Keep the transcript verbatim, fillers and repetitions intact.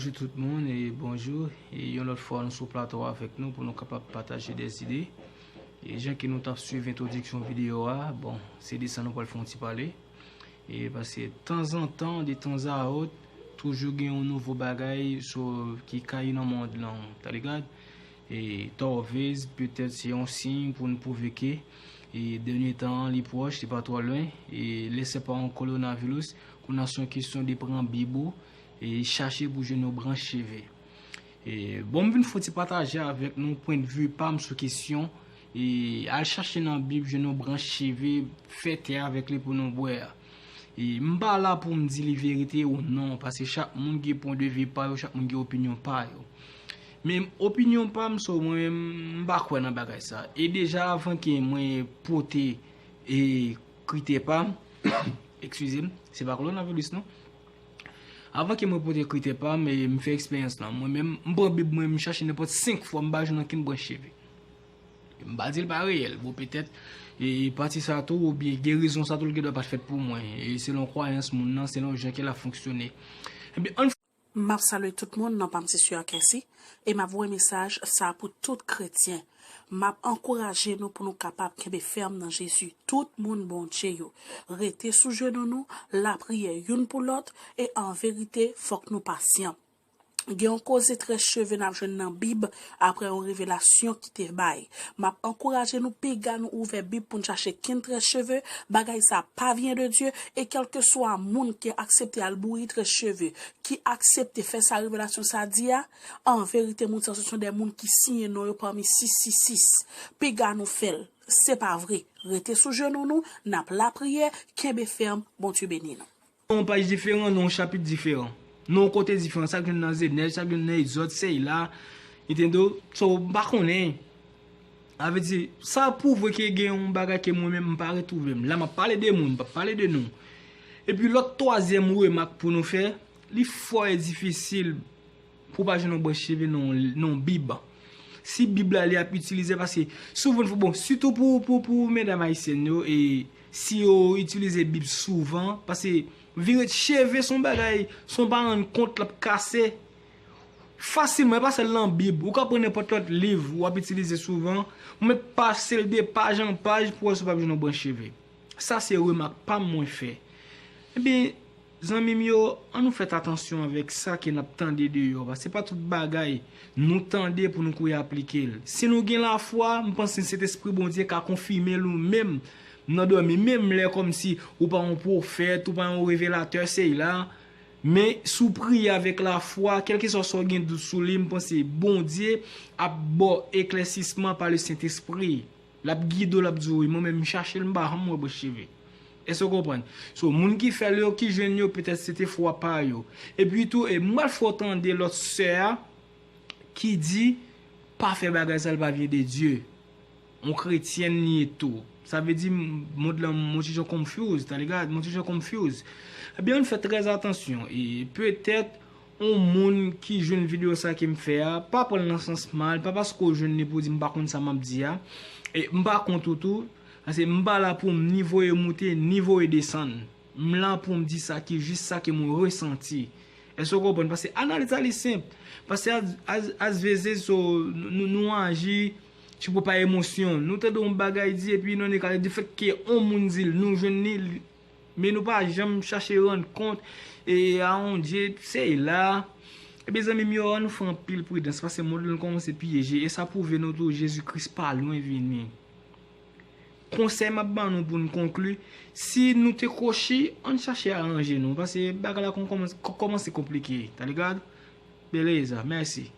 Bonjou tout moun e bonjou. E yon lòt fwa, nou sou plato avèk nou pou nou kapab pataje de zide. E jan ke nou t ap swiv entwodiksyon videyo a, bon, se de sa nou pral fè yon ti pale. E paske tanzantan, de tanzawòt, toujou gen yon nouvo bagay so, ki kaye nan mond lan, ta regad. E Torvez, petèt se yon siy pou n pwouve ke, e dènye tan an, li pwòch, li pa twò lwen. E lè se pa yon kowonaviris, kounye a se yon kesyon de pran Bib ou, e chache pou jwenn yon branch cheve. E, bon, m vin fè yon ti pataje avèk nou pwendvi pa m sou kesyon, e al chache nan Bib, jwenn yon branch cheve, fè te avèk li pou nou bwè a. E m pa la pou m di li verite ou non, paske chak moun gen pwendvi pa yo, chak moun gen opinyon pa yo. Men opinyon pa m, so mwen menm, m pa kwè nan bagay sa. E deja avan ke mwen pote, e, kritè pa m, eskize m, se pa kowonaviris non. Avan ke mwen pote kritè pa m, e m fè eksperyans lan. Mwen menm, m pran Bib mwen, m chache nenpòt senk fwa, m pa jwenn ankenn branch cheve. M pa di l pa reyèl, bon, petèt, e pati sa tou, oubyen gerizon sa tou, l gendwa pa t fèt pou mwen. E selon kwayans moun nan, selon jan ke l ap fonksyone. Ebyen, ann M ap salye tout moun, non pa m se Sè Kèsi, e m ap voye mesaj sa pou tout kretyen. M ap ankouraje nou pou nou kapab kenbe fèm nan Jezi. Tout moun Bondye yo, rete sou jenou nou, lapriyè youn pou lòt, e an verite, fòk nou pasyan. Gen yon koze trè cheve n ap jwenn nan Bib apre yon revelasyon ki te bay. M ap ankouraje nou, piga nou ouvè Bib pou n chache kenn trè cheve, bagay sa pa vyen de Dye, e kèlkeswa moun ki aksepte al bouyi trè cheve, ki aksepte fè sa revelasyon sa di a, an verite, moun sa yo se yon de moun ki siyen non yo pami sis sis sis. Piga nou fè l. Se pa vre. Rete sou jenou nou, n ap lapriyè, kenbe fèm, Bondye beni nou. Nan yon paj diferan, nan yon chapit diferan, nan yon kote diferan, sa k jwenn nan Jenèz, sa k jwenn nan Egzòd, sèy la, entendo, so, m pa konnen. Sa vle di, sa pwouve ke gen yon bagay ke mwen menm m pa retwouve m. La m ap pale de moun, m p ap pale de non. Epi lòt twazyèm remak pou nou fè, li fò e difisil pou w pa jwenn yon branch cheve nan yon, nan yon Bib. Si Bib la li ap itilize, paske souvan, bon, sitou pou, pou, pou medam ayisyèn yo, e si yo itilize Bib souvan, paske vire cheve se yon bagay, si w pa rann kont l ap kase. Fasilman, e pa sèl nan Bib. Ou ka pran nenpòt lòt liv w ap itilize souvan, ou mèt pase l de paj an paj pou w wè si w p ap jwenn yon branch cheve. Sa se remak pa m mwen fè. Ebyen, zanmi m yo, ann nou fèt atansyon avèk sa ke n ap tande deyò, paske se pa tout bagay nou tande pou nou kouri aplike l. Si nou gen lafwa, m panse Sentespri Bondye ka konfime l ou menm nan dòmi, menm lè kòmsi ou pa yon pwofèt, ou pa yon revelatè, sèy la, men si w priye avèk lafwa, kèlkeswa sa w gen dout sou li, m panse Bondye ap ba w eklèsisman pa le Sentespri. L ap gide w, l ap di w, wi, mwen menm m chache l, m pa janm wè branch cheve. Èske w konprann? So, moun ki fè l yo, ki jwenn yo, petèt se te fwa pa yo. Epi tou, e m pral fè w tande lòt sè a ki di, pa fè bagay sa, l pa vyen de Dye. Yon kretyèn li ye tou. Sa vle di, m-, mond lan, m on ti jan confuse, ta regad, m on ti jan confuse. Ebyen, ann fè trè atansyon. E petèt, yon moun ki jwenn videyo sa ke m fè a, pa pran l nan sans mal, pa paske w jwenn li pou w di m pa konn sa m ap di a. E m pa kont ou tou, paske m pa la pou m ni voye moute, ni voye desann. M la pou m di sa ki jis, sa ke mwen resanti. Èske w konprann? Paske analiz la li senp. Paske as, as, as vezes, so, nou, nou, nou aji sipou pa emosyon. Nou tande yon bagay di, epi nou annik ale, de fèt ke yon moun di l, nou jwenn li, li, men nou pa janm chache rann kont, e a yon Dye, sèy la. Ebyen, zanmi m yo, ann nou fè anpil pridans, paske mond lan kòmanse pyeje, e sa pwouve nou tou, Jezi Kris pa lwen vini. Konsèy m ap ban nou pou n konkli, si nou te kwochi, ann chache aranje nou, paske bagay la kon-, kòmanse, kò-, kòmanse konplike. Ta regad? Beleza, mèsi.